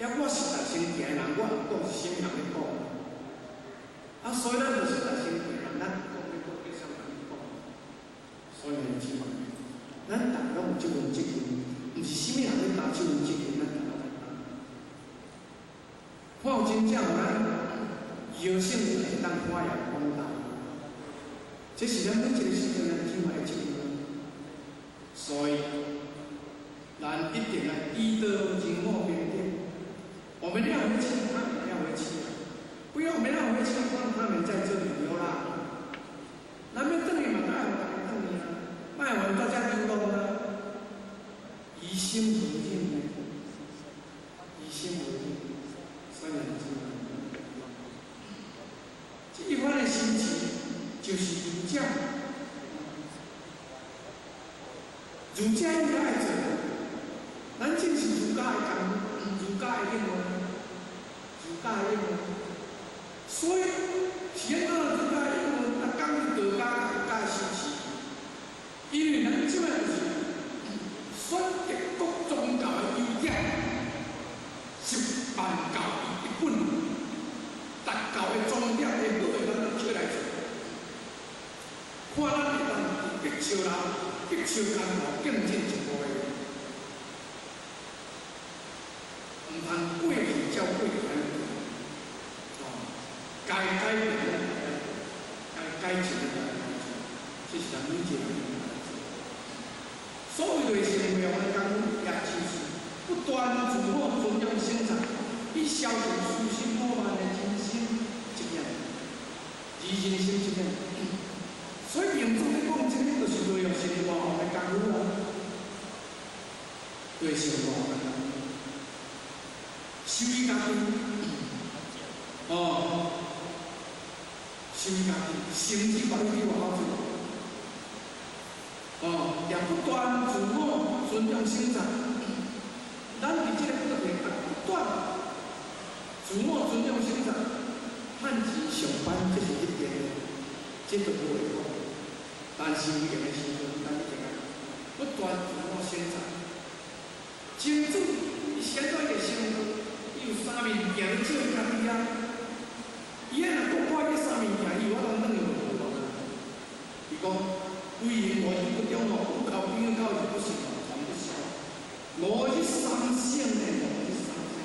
抑我是实先行的人，我毋講是啥物人咧講。啊，所以咱就是實先行的人，咱講咧講，叫啥物人講？所以姊妹，咱逐家攏有這份責任，毋是啥物人咧擔這份責任，咱逐家來擔。看有真正有咱藥性會當發揚光大，這是咱每一個時陣咱姊妹的責任。所以，咱一定愛依道人我平等。我們要回去，他們也要回去啊！不要我們要回去，讓他們在這裡流浪。咱欲轉去嘛，愛予大家轉去啊！莫予大家流浪啊！疑心何應呢？疑心何應？所以姊妹，這一款的心情就是儒家，儒家應該愛做。咱正是儒家的工，儒家的應用，儒家的應用。所以是按怎儒家的應用，啊，講道家、佛家的修持，因為咱這擺就是選擇各宗教的優點，集萬教於一本，達教的宗點的好的，咱攏摕來做。看咱會當佇百尺樓、百尺竿頭更進一步的。毋通過去照過去按呢做，哦，該改變的該改進的來做，這是咱每一個人應該做。所謂內心會用的功夫，也就是不斷自我尊重省察，以消除私心我慢的真心執念，而人心執念。所以明宗咧講，這個就是內用生活的功夫啊，對生活的功夫。修伊家己，哦，修伊家己，甚至把你去外口做，哦，也不斷自我尊重省察。咱佇這個過程啊，不斷自我尊重省察，趁錢上班，這是一定的，這都無話講。但是有閒的時陣，咱一定愛不斷自我省察。真主伊是按怎個生活？伊有三面鏡咧照伊家己啊！伊若閣看這三面鏡，伊有法通轉去無啊？伊講，為人五日不中哦，五口邊口是不行哦，全不行。五日三省呢，五日三省，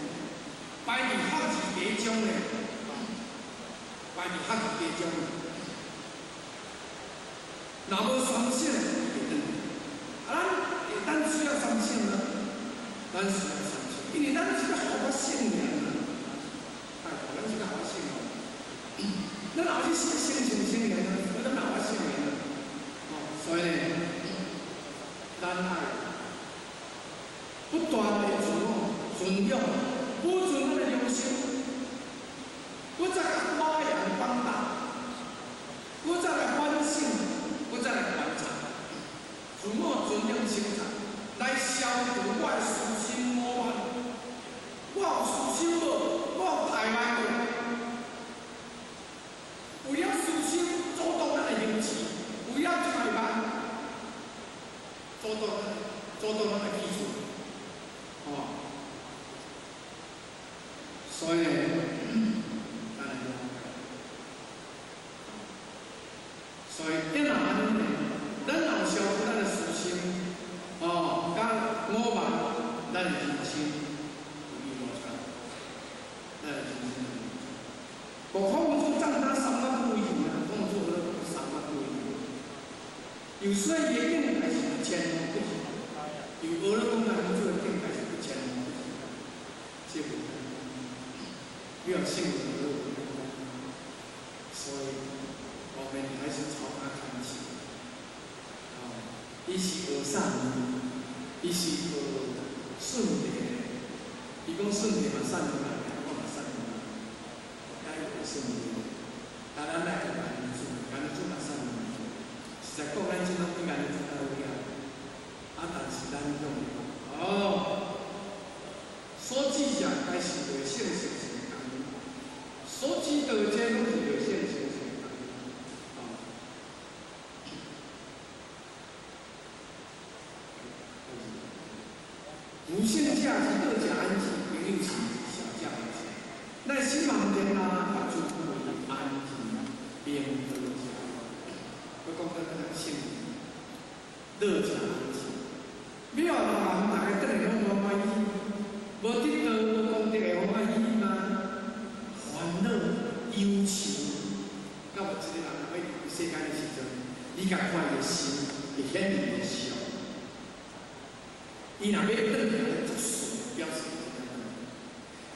擺佇學字第一章呢，擺佇學字第一章。若無三省，會轉。啊，咱會當需要三省嗎？咱需要三省，因為咱是較學法聖人啊，拜託，咱是較學法聖人。咱若有去省省聖人啊，咱哪有法聖人啊？哦，所以呢，咱愛不斷的自我尊重，保存咱的良心，閣再來發揚光大，閣再來反省，閣再來觀察，自我尊重省察，來消除我的私心我慢。我有私心無？我有怠慢無？為了私心阻擋咱的行持，為了怠慢阻擋咱的基礎，哦。所以呢，咱來了解。所以，你若按呢，咱若有消除咱的私心，哦，佮我慢，咱的人生有伊無差，咱的人生有伊無差。無孔子讚他三萬不一啊，孔子說三萬不一。有說伊的境界是千不及，有學了講啊，孔子的境界是不千不及，這無你要信佛，所以我們還是朝他看齊。哦，伊是學啥物？伊是學順地的。伊講順地嘛，善來，我嘛善來，我也學順地。啊，咱來學安尼做，按呢做嘛善來。實在講，咱這攏比按呢做較好了。啊，但是咱用哦，所知者皆是內聖成聖功。所知道這攏是內聖成聖功。哦。無性價值道者安止，朋友是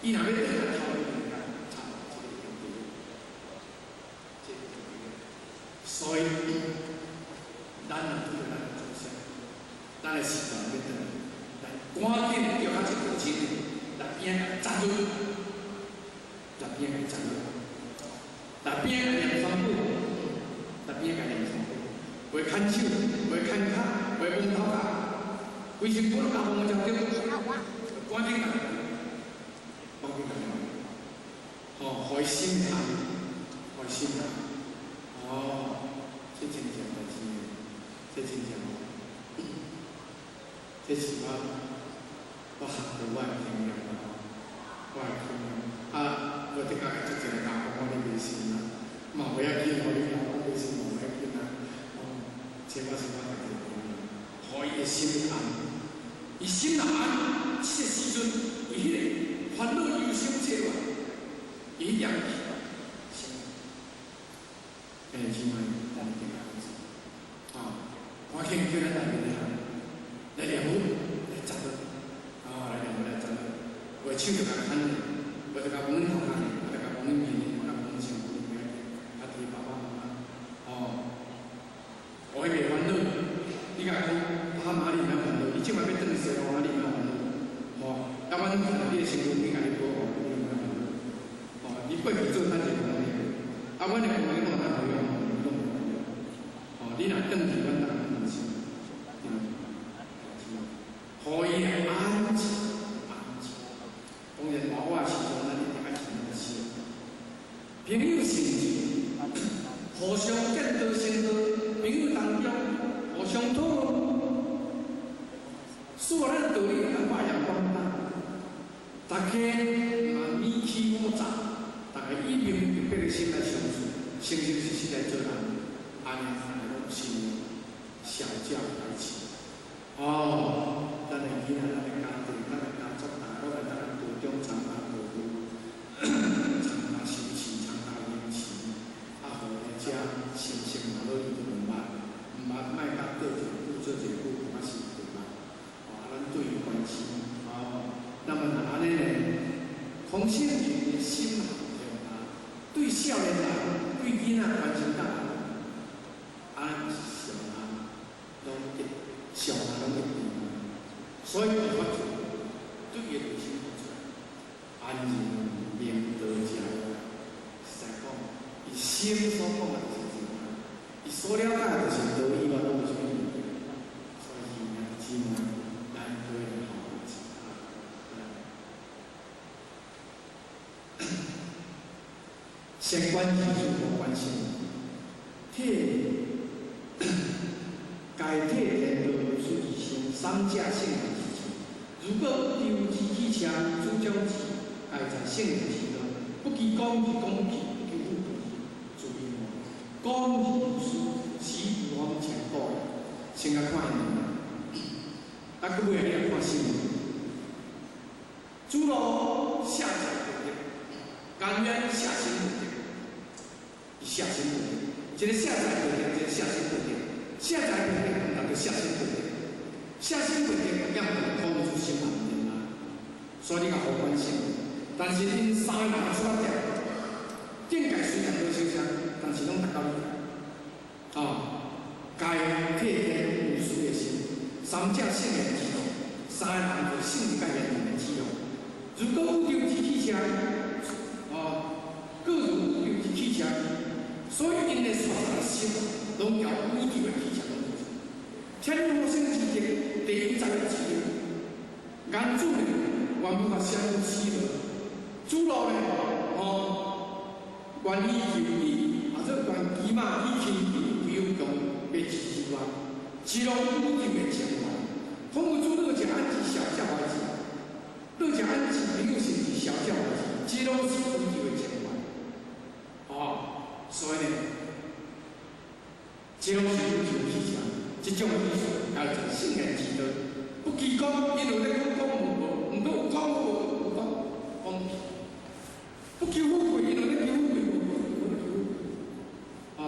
伊若欲轉來頭路就插這个地，這個所以，咱若拄著咱的祖先，咱的時代欲轉來，咱趕緊叫較一個親的，來邊仔鑿落，來邊仔鑿落，來邊仔念三句，來邊仔念三句，袂牽手，袂牽跤，袂摸頭殼，規身軀攏共摸著對，趕緊來，趕緊來，吼，予伊心安，予伊心安，哦，這真正代誌，這真正，這是我學到我的經驗吼，我的經驗。啊，我的確足濟人講我咧迷信啦，嘛無要緊，予你講我迷信嘛無要緊啦。哦，這我是我家己的經驗，予伊的心安，伊心若安，這個時陣，伊彼個煩惱憂心這個，伊一定去。兄弟姊妹，咱一定要做。啊，趕緊叫咱內面的人來念佛，來鑿落，啊，來念佛來鑿落，袂手就共牽咧，無就共摸恁頭殼咧，就共摸恁面咧，共摸恁身軀，袂要緊，啊，提爸爸媽媽，哦，予伊袂煩惱，你共講爸媽你毋免煩惱，你這擺欲轉西方，你毋免煩惱，吼，啊，阮看著你的身軀，去共你保護，你毋免煩惱，吼，你過去做咱一個功德，啊，阮的功德攏咱予伊，你攏袂煩惱，吼，你若轉去，阮逐個放心，對無？予伊安靜，安靜。當然，娃娃時陣，咱一定愛誠實。朋友甚至互相見道成道，朋友當中互相討論，使咱道理會當發揚光大。大家嘛爾起我詐，大家以明明白白的心來相處，誠誠實實來做人，按呢大家攏是小教開始。哦，咱的囡仔，咱的家庭，咱的家族，大家攏會當道中參加道路，參加修持，參加行持，啊，予遮心性嘛落伊就毋捌，毋捌莫甲過一久做一久，感覺是對捌。哦，啊，咱對伊關心，哦，那麼若按呢呢，空性人的心對啊，對少年人、對囡仔關心較好，按呢是上人攏一上人攏一致。所以伊發出對伊的內心發出來，安然明道者，實在講，伊心所講的就是真啊，伊所了解的就是道以外，攏無啥物物件。所以兄弟姊妹，咱做伙好啊！先觀其事無關心，體該體天道如此而生，三者聖賢之處。如果宇宙之汽車，主將之該在聖賢之道，不求功而功去，不求富貴自明無。講而無私，死無方前途。先來看因啊，閣尾你來看新聞。主路下載不得，甘願下心不得，伊下心不得，一個下載不得，一個下心不得，下載不得，毋當做下心不得，下心不得，也毋可能出心難定啊。所以你較好關心，但是𪜶三個人出發點，境界雖然無相像，但是攏達到你。哦，該體天無私的心，三者聖賢之道，三個人就聖甲賢的之道。如果宇宙之汽車，哦，各如宇宙之汽車，所以𪜶的所的心，攏交宇宙的汽車攏做。天好生之德，地有在之德，顏子呢，原本嘛寫有死落，主路呢，哦，願意求義，或者願騎馬以輕求不有強，欲自之外，這攏宇宙的情懷。孔有主樂者安置小教懷志，樂者安置朋友甚至小教懷志，這攏是宇宙的情懷。哦，所以呢，這攏是宇宙的氣象，這種意思叫做聖賢之道。不求功，因為咧講講無無，毋過有講無有講講。不求富貴，因為咧求富貴無無無咧求富貴。哦，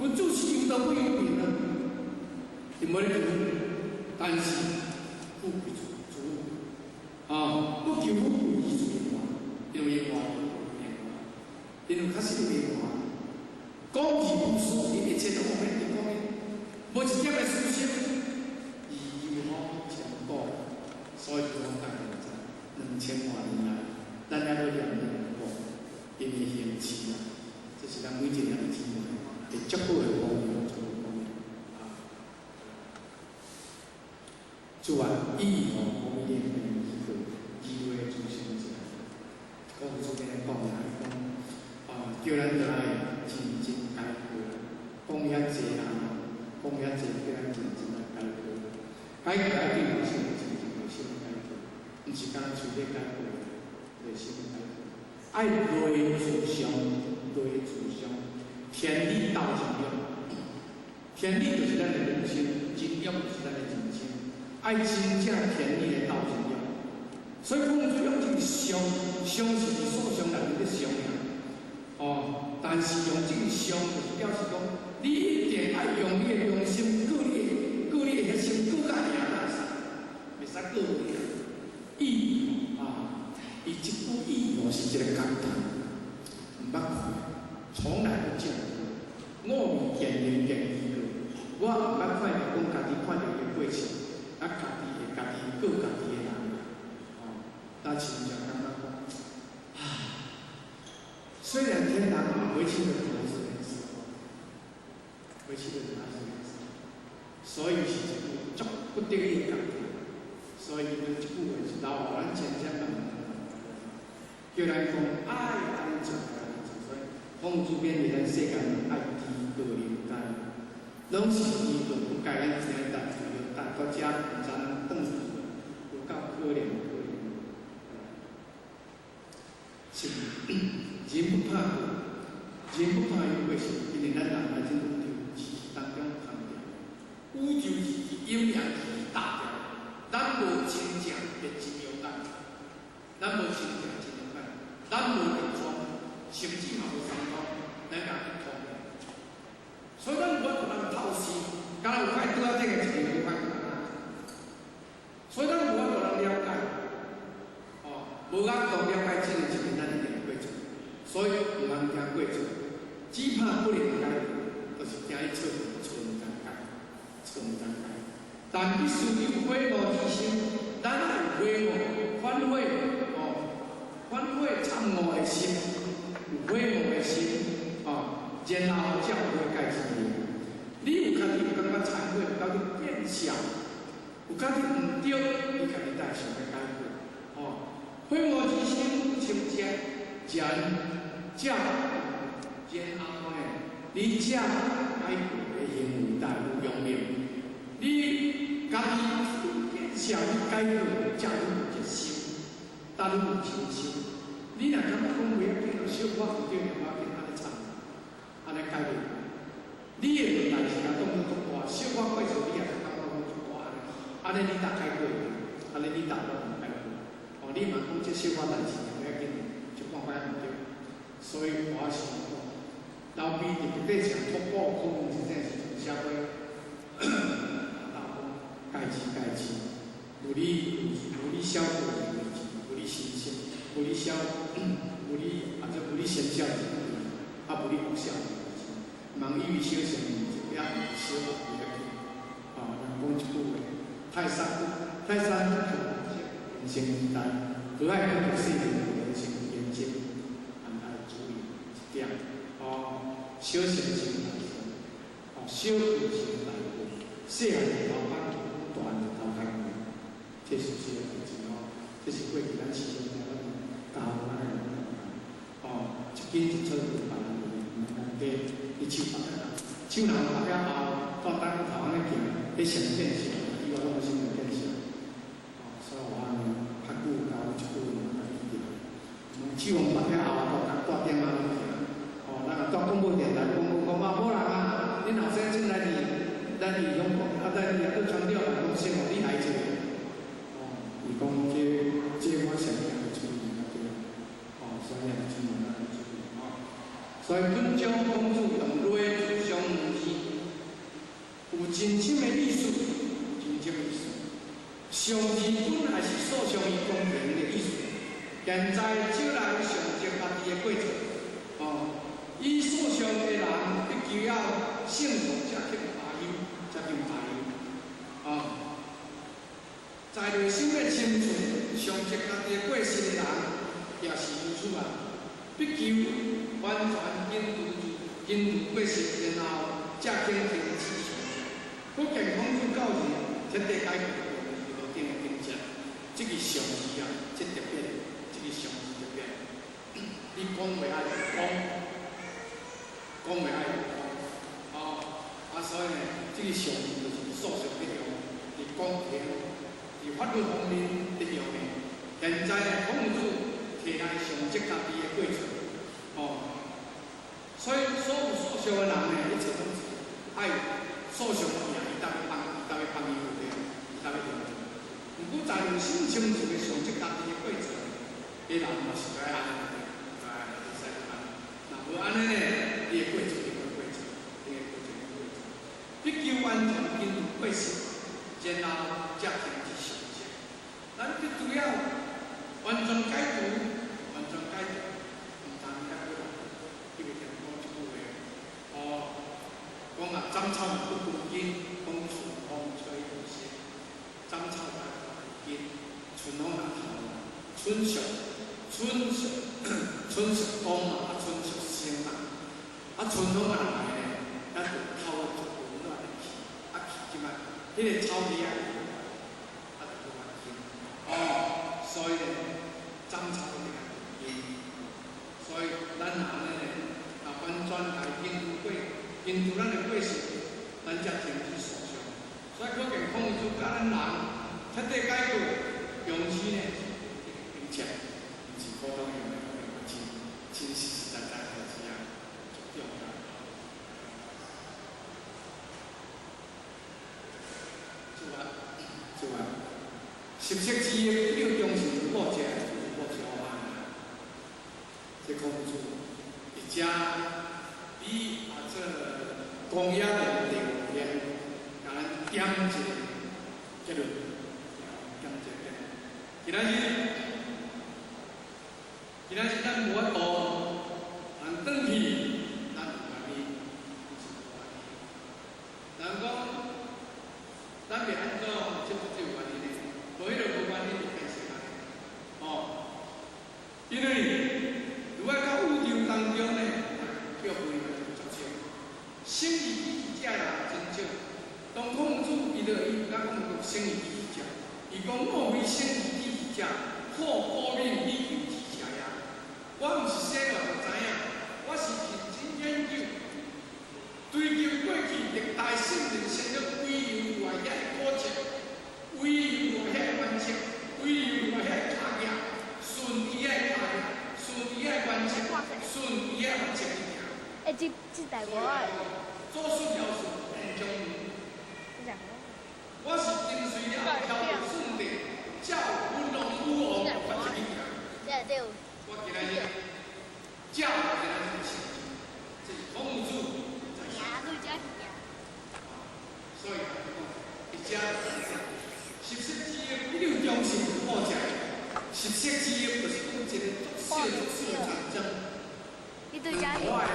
君子是有道不憂貧啊，伊無咧求富貴，但是富貴主主，哦，不求富貴而自明。因為確實袂看。講義無私，伊一切攏無免講的，無一點的私心，而流芳千古。所以講到現在2000外年來，咱猶閣念念不忘，𪜶的行持啊，這是咱每一個兄弟姊妹會足好的榜樣，足好榜樣啊！主啊，以後我們念一個機會出現者，講主今日講來講，啊，叫咱來真正改過，講遐濟啊，講遐濟，叫咱真正來改過，改過愛對內心真正內心改過，毋是干焦喙咧改過，內心改過，愛內自上，內自上，天理道真勇，天理就是咱的良心，真勇就是咱的真心，愛真正天理的道真勇。所以講主用這個相，相是佇數相內面的相爾，哦，但是用這個相，就是表示講，你一定愛用你的良心，過你的，過你的彼心，過甲贏才會使，袂使過袂贏。意啊，伊這句意哦是一個感嘆，毋捌看，從來不見過。我未見人見伊過，我毋捌看著講家己看著伊的過去，啊，家己會家己過家己的人，哦，但親像感覺講，啊，雖然天堂回去的人還是很少，回去的人還是很少，所以是一句足不得已的感嘆。所以伊這句話是留予咱千千萬萬，叫咱講愛按呢做，按呢做。所以孔子勉勵咱世間人愛知過靈該，攏是知過不該，咱今日等等到遮，毋知人轉去，有夠可憐可憐。是人不怕過，人不怕有過失，因為咱人來這宇宙時當中空掉，宇宙是陰陽是大條。咱無真正的真勇敢，咱無真正真勇敢，咱無一通，甚至嘛無三通，咱共一通。所以咱無法度通透視，敢若有塊桌仔頂的一個塊。所以咱無法度通了解，哦，無法度了解這個這個，咱一定會過錯。所以毋通驚過錯，只怕不能改，就是驚伊錯錯毋通改，錯毋通改。但必須有悔悟之心，咱愛有悔悟、反悔哦，反悔懺悟的心，有悔悟的心哦，然後才有悔改之力。你有家己有感覺懺悔，有家己見笑，有家己毋對，你家己帶想欲改過哦。悔悟之心清潔，然才然後呢，你才改過的行為帶有用力，你家己見笑去改過，才有一心，才有真心。你若感覺講袂要緊，小可毋對，無要緊，按呢懺，按呢改過。你的問題是共當作足大，小可過錯你也是感覺講足大，按呢你當改過，按呢你當都毋改過。哦，你嘛講這小可代誌無要緊，一半擺毋對。所以我是講，老畢佇底上托寶，可能真正是從社會。老講改之改之，無你無你小過的代誌，無你心性，無你小，無你啊這無你先小的代誌，啊無你惡小的代誌，茫以為小成也小無要緊。哦，人講一句話，泰山泰山人生時代，河海跟著世界人生研究，安愛注意一點。哦，小成成大事，哦，小過成大過，細漢就頭殼，大漢就頭殼，這是事的代誌哦。這是過去咱時常聽咱教咱的人講，哦，一根一寸就別人毋通加，伊手拔了，手若拔了後，到等頭按呢行，彼上見笑，以外攏無啥物見笑。哦，所以我按呢較久教這句話，較記著。手予拔了後，到帶點仔咧行。哦，咱若蹛廣播電台廣播講啊，無人啊，恁後生進來佇咱佇香港，啊，咱佇閣傳掉來講，先予你來一個。哦，伊講這我上驚會出現啊對。哦，所以要注意，要注意哦。所以本章孔子用內自上兩字，有真深的意思，真深的意思。上字本來是溯上伊公平的意思，現在招來上責家己的過錯。哦，聖徒才肯罷休，才肯罷休。哦，在內心欲清除上積家己的過失的人，也是如此啊。必求完全根除根除過失，然後才肯停止上積。可見孔子教人徹底解決是無頂的境界。這個上字啊，這特別，這個上字特別。你講話愛講，講話愛講，哦，啊，所以呢，這個上字就是數學的用，佇講庭，佇法律方面的用的。現在呢，孔子提來上積家己的過錯，哦，所以所有數學的人呢，一切攏是愛數學物件，伊當欲放，伊當欲放伊有對，伊當欲用。毋過在內心清楚的上積家己的過錯，彼人嘛是該按呢，該按呢，會使按。若無按呢呢，你會過錯，你會過錯，你會過錯，你會過錯。必求完全根除過失，然後才停止上積。咱必須要完全解除，完全解除，毋通抑閣來。伊袂聽講這句話，哦，講啊，斬草不除根，講春風吹又生，斬草不除根，春風若頭，春屬春屬春屬冬嘛，啊春屬生嘛，啊春風若來呢，咱就透就溫暖的氣，啊氣這擺，彼個草皮啊，啊就閣較輕，哦，所以呢，斬草一定愛除根，所以咱若按呢呢，若完全來根除過，根除咱的過失，咱才停止訴訟。所以可見孔子教咱人徹底解決用詞呢，並且毋是普通用的，真真實實在在代誌啊，足重要。做完，做完。十色之業，六中是報者，報者好啊。這孔子一家比啊這公爺的地位，共咱點一個結論，點一個結論。今仔日，今仔日咱無法度，咱轉去，咱有原因，毋是無原因。人講，咱袂按怎，這這有原因的，無彼個無原因就變成按呢。哦，因為如果到宇宙當中呢，叫分足少，聖義主義者人真少。當孔子伊就伊甲講過聖義主義者，伊講莫非聖義主義者，好高明以求之者也。我毋是生來就知影，我是認真研究，追求過去歷代聖人先祖遺留落來遐個古蹟，遺留落來遐個原則，遺留落來遐個跤跡，順伊遐個跤跡，順伊遐個原則，順伊遐個原則去行。欸，這這台無愛。做事條順，將。我是跟隨了條順的，照文龍武王法則去行。我今仔日照今仔日成就，這是孔子在先。所以講，一家十色之業，一六中心報者，十色之業就是講一個足小足小的戰爭。我的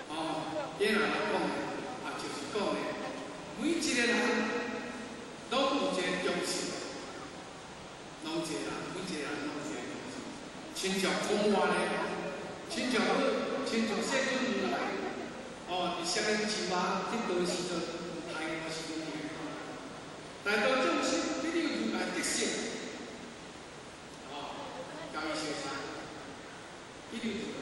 哦，今仔日講的啊，就是講的，每一個人攏有一個中心，攏一個人，每一個人攏有一個中心。親像講話咧，親像親像世尊如來，哦，佇雙蓮樹啊，得道時陣，開悟時陣，大道眾生必有如來德性，哦，交伊相信，必有如來。